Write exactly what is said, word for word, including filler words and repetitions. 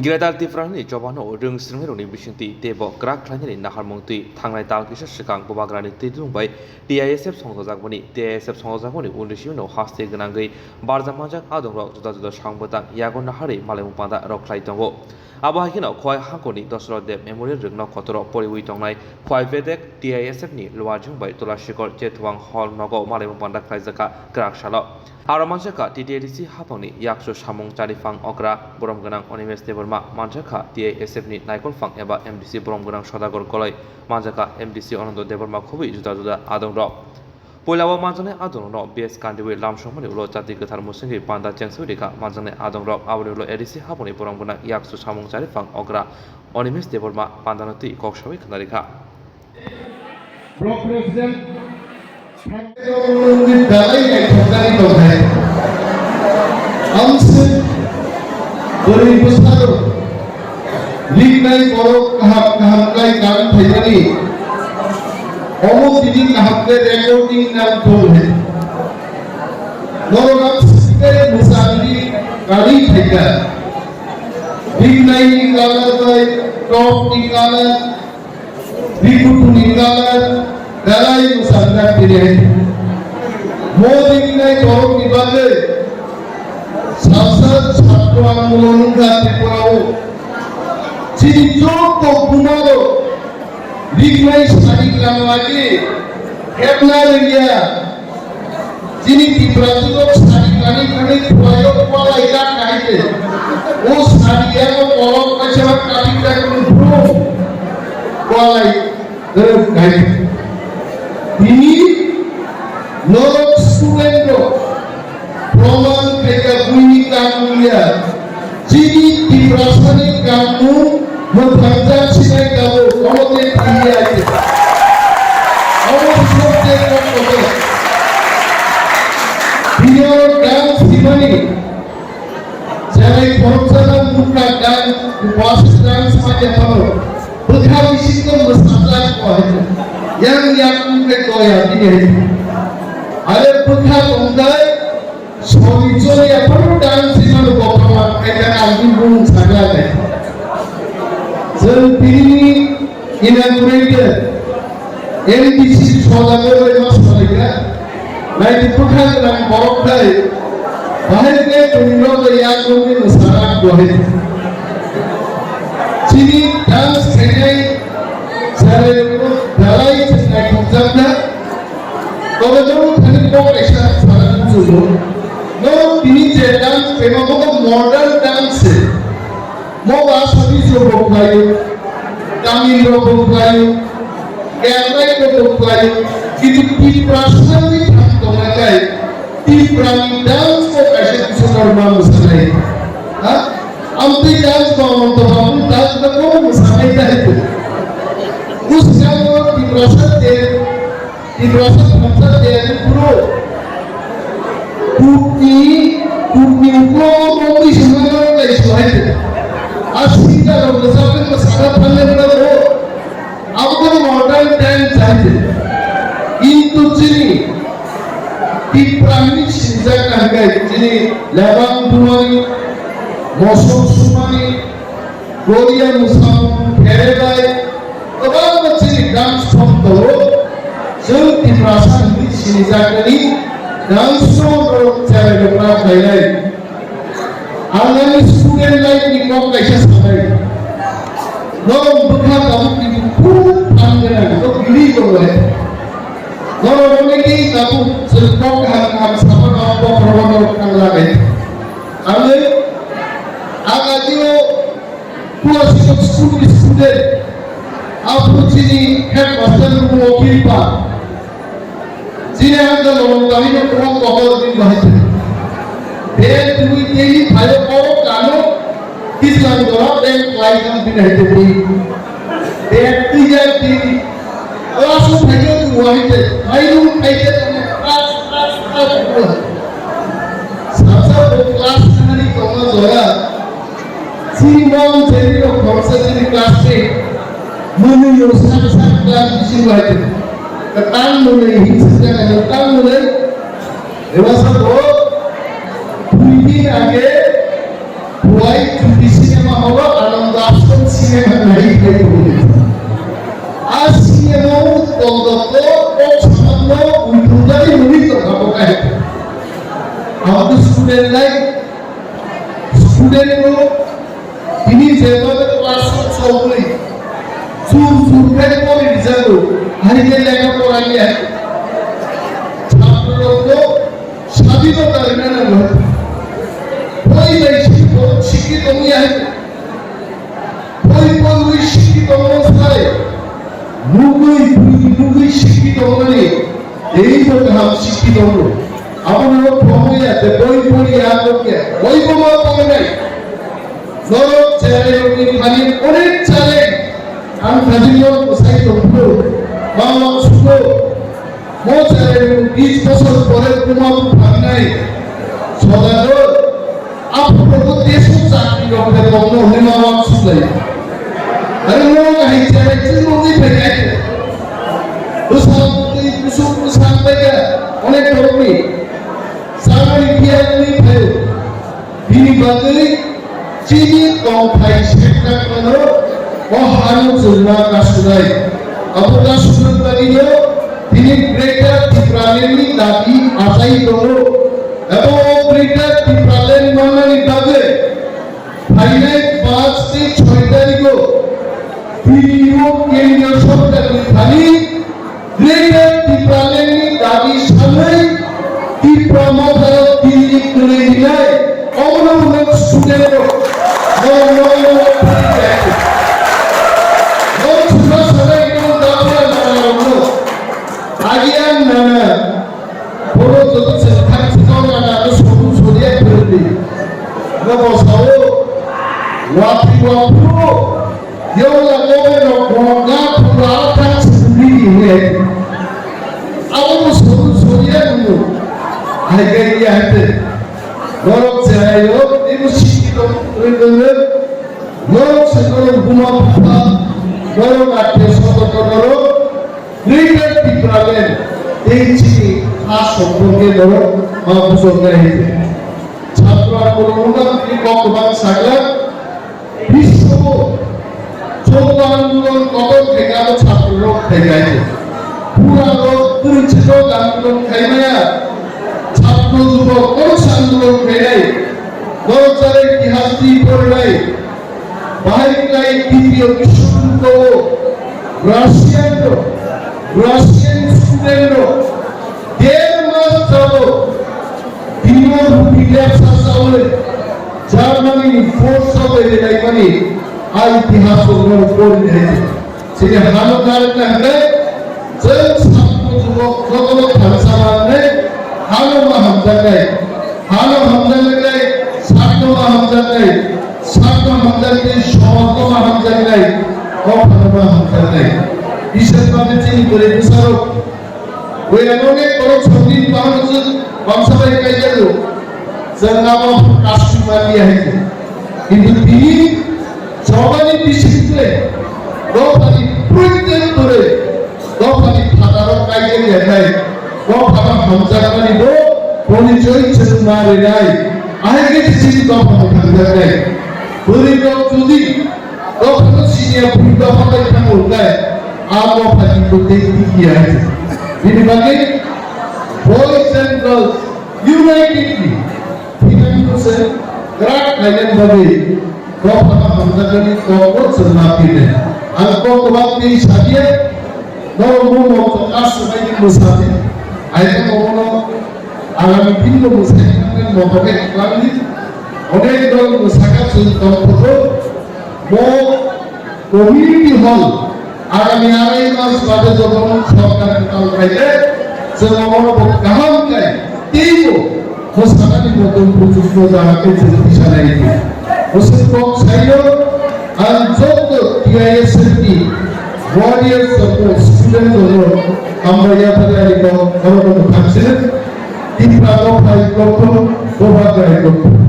Greater Tipraland ni chobano rwng swrwngnairokni bisingtwi teibo kwrak khlainani naharmung twi thangnai tal kisa swkang Bubagrani twidulung bai T I S F songchajakmani, T I S F songchajakmani unisino haste gwnangwi barja manjak adongrok juda juda sangbo tang yago naharwi malaimung panda rok khlai tongo. Abo hai kheno Khowai Hangkoni Dosrot Deb Memorial Rwngno Kotoro poriwi tongnai Khowai Bedek T I S F ni Luajung bai Tulasikor Chethuang Hall nogo malaimung panda khlaijak kha kwrak salo. Aro manjakha T T A D C haphangni yaksu samung chariphang okra borom gwnang Onimesh Debbarma, manjakha T I S F ni naikolphang eba M D C borom gwnang Sodagar Koloi, manjakha M D C Anando Debbarma khobwi juda juda adongrok. Puila o manjaknai adongrokno B S Kandiwi lamsokmani ulo chati kwthar musingwi panda chengswi rikha manjaknai adongrok, aboni ulo A D C haphangni borom gwnang yaksu samung chariphang okra Onimesh Debbarma pandano twi kok sawi khna rikha. Block President Dalai naithokjagwi tongthai. Amswk bwrwi bwsarok riknai borok kaham kaham khlai kang phaimani. Omo tini kaham khe recording nang tong hai. Norok ang sikhe mwsarwi kari phaikha. Riknai ni colour bai top ni colour Rikutuni kalar dalai mwsajak tini hai. Modi ni nai borok ni bagwi salsa satro andolon wngkha Tripura o. Chini joto buma rok riknai sadi kang lagi hepna rwngya. Chini Tiprasirok sari kani kani khwlaio kwlai jak kahai de. O sari yango kolok kaisa kani jak nung brum kwlai rwk kahai de. Tini norok student rok proman khaika buini kang wngya. Chini Tiprasani kangmung mwthangjaksinai tabuk, omo tei thangya age. Omo subject o kotor. Bini oro dance himani, cherai khoroksa no nukha dance, bwswk dance manya phano. Bwkha bisingo mwsajak bo hai. Yang yakung khe toya bini hai. Are bwkha tongdai, Soni choli aphano dance himano bopha ma khaida ang bini bumung sakla nai. Chwng tini inaugurated M D C Sodagar bai ma salaikha. Naidi bwkha gwnang borok khai. Bahai khe tongwi rok bai yak rokni mwsana bo hai. Chini dance khainai chwrai rok belai chwng naithokjakna. Tobe norok thani kok kaisa sana muchungo. Norok tini je dance khaima bono modern dance se. Mo ba Assamese rok bo khlaio, Tamil rok bo khlaio, Kerala rok bo khlaio. Kintu Tiprasa ni thang tongna kai Tiprani dance ko kaisa kusu normal musanai. Ha? Amtwi dance ba monto ba dance ba ko musanai dai. Us jang Tiprasa de Tiprasa thamsa tiyari phuru kukni, kukni uklo romwi swngnai norok lai suhai de. A singer rok rwchapwi mwsana thangnai phano bo. Abo khe modern time chai de. Kintu chini Tipra hinwi sinijak kha hwnkhe chini lebang thumani, mosok sumani, Korea mwsamung pherebai kwbangma chini dance form tongo. Chwng Tiprasa hinwi sinijaknani dance form rok cherai rokna khlainai. Ang ani student life ni kok kaisa sanai. Norok bwkha tabuk ni buphuru phan gwnang, norok gili tongo hai. Norok onekei tabuk chwng kok kaham kaham sama norok bokhorogo norok thang lagai. Ang, ang ajio Kulasingok school ni student, aphuru chini headmaster ni bumo Kiripa. Chini ang khe lolong tangwi no kwbang kokor din bahai se. Bag twi tei phaio oro kano kislang dora bag kwlai kang bini hai twi. Bag twi jak twi. Class o phaikhe twi wahai se. Mairum khaikhe twi class, class, class. Sasa bo class nani tongma jora. Chini mom chini rok khoroksa chini classmate. Mwnwi yo sak sak class bisingo hai. Kwtang mwnwi hinsa jaga kwtang mwnwi. Eba sabo three din age Khowai Chuti cinema hall o Student rok tini jeba class o chobwi jur jur khe pori rijago, hai khe lekha pora ya. Chhatrorokno sabino karina nango. Boi bai sikho sikhi tongya. Boi porwi sikhi tongma sai, nugwi bui nugwi sikhi tongmani, teibo kaham sikhi tongo. Abono phobwi ya, tei boi pori ya, tongya, boibo ma tongnai. Norok cherairokni thani onek challenge, ang thani norok bwsai tongphuru, ma uansugo. Mo chwrai bis bosor pore buma buphangnai sodago, aphuru bo tesu chakri rok khe tongno hwnwi ma uansuk lai. Are mo kahai chwrai chwng nungwi phai khe. Bwsang twi bwswk bwsang bai khe onek borokni samani phiya wngwi phaio. Bini bagwi chini tongthai sekjakmano o hano chwngma kasunai. Abo kasunani bagwino tini Greater Tipralandni dabi achai tongo. Abo o Greater Tipraland mannani bagwi phainai panch tei choi tarigo tini o kendriya sorkarni thani Greater Tipralandni dabi sanwi Tipra Mothano Delhi kwrwi rinai, omono hwnwi student rok, norok norok norok phari khlai. Norok chwngno sanai norok dabi ang norokno. Agi ang nana, borok joto chwng thang chwng nana no sobu soriya phwrwngdi. Nobo sao, watwi waphuru. Yola kobe rok kono ga phura thang suri ni he. Abo mo soru soria nungo. Hai ga ya hete. Norok cherayo, ibu sikito, rindenge. Norok se norok buma bupha, norok atya soto norok. Greater Tipraland, tei chini ha somporke norok ma bujok nai hete. Chhatra kono nunga ni kok bang sagla. Biswo Chhotro andolon kotor khaikha abo chhatrorok khaikha. Phurarok kwrwngchirok andolon khaimaya, chhatro jubok kono andolon khainai. Norok jara itihas twi porinai. Bahai khlai Ditiyo Biswojuddo o Russian rok, Russian student rok der mas jabot bini rupi lepsa chawi Germany ni force o berai laimani a itihas o norok pori hai. Chini hano narwkna hwnwi chwng sakno jubok jotono thansa manwi hano ma hamjaknai. Hano hamjaknai, sakno ma hamjaknai, sakno hamjaknai, somajno ma hamjaknai, dophano ma hamjaknai. Biswes bagwi chini bwrwi bwsarok Boya nokni borok somni bahano chwng bangsa bai kaijago. Chwng abo kasui manliya hai se. Kintu tini chobani bisingtwi dophani proitek dore dophani phataro kaijak ya khai. Dophano hamjakmani bo boni choi chwng ma rinai. Ahai khe chini dophano thangjaknai. Bwrwi rok jodi Dophano siniya bwrwi dopha bai thango hwnkhe, a dopha ni kwtwi tikiya hai. Bini bagwi boys and girls unitedly thinani bwswk kwrak khlainani bagwi dophano hamjakmani kokno chwng ma phirnai. Ang kok kwbang tei sabiya, norok mung mokto kasu bai mwsadi. Aito omono agami dinno mwsai thangnani moto khe kwlangdi. Onek dol mwsaka chwng tongthogo. Bo community hall agami arai mas bade jotono sorkar kwtal khaile, chwng omono bo kaham khlai teibo mwsakani motom buchukno jahate chwng tisa naidi. Bwswk kok saio, ang joto T I S F ni warriors joto student joto hambai yathani ani kok oro no thangsinai. Tipra no phai kothom boba gai kothom.